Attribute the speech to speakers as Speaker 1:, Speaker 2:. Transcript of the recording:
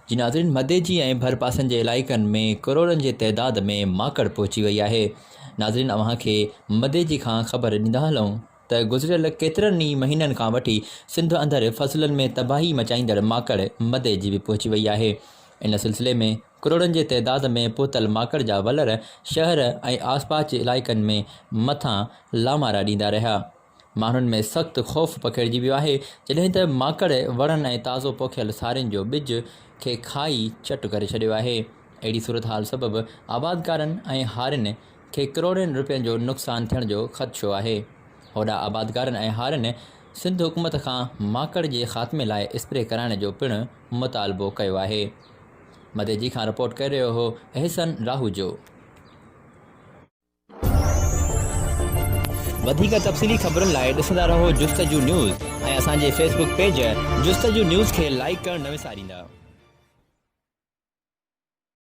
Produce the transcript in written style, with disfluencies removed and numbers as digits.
Speaker 1: جي ناظرين مديجي ۽ ڀرپاسن جي علائقن ۾ ڪروڙن جي تعداد ۾ ماڪڙ پهچي وئي آهي ناظرين اوهان کي مديجي کان خبر ڏيندا هلون ته گذريل ڪيترن ئي مهينن کان وٺي سنڌ اندر فصلن ۾ تباهي مچائيندڙ ماڪڙ مديجي به پهچي وئي آهي ان سلسلي ۾ ڪروڙن جي تعداد ۾ پهتل ماڪڙ جا ولر شهر ۽ آسپاس جي علائقن ۾ مٿان لامارا ڏيندا رهيا. ماڻهن ۾ سخت خوف پکيڙجي ويو آهي، جڏهن ته ماڪڙ وڻن ۽ تازو پوکيل سارين جو ٻج کي کائي چٽ ڪري ڇڏيو آهي. اهڙي صورتحال سبب آبادگارن ۽ هارين کي ڪروڙين رپين جو نقصان ٿيڻ جو خدشو آهي. هوڏانهن آبادگارن ۽ هارين سنڌ حڪومت کان ماڪڙ جي خاتمي لاء اسپري ڪرائڻ جو پڻ مطالبو ڪيو آهي. مديجي کان رپورٽ ڪري رهيو هو احسن راهوجو. وڌيڪ تفصيلي خبرن لاء ڏسندا رهو جستجو نيوز ۽ اسان جي فيس بڪ پيج جستجو نيوز کي لائيڪ ڪرڻ نه وساريندا.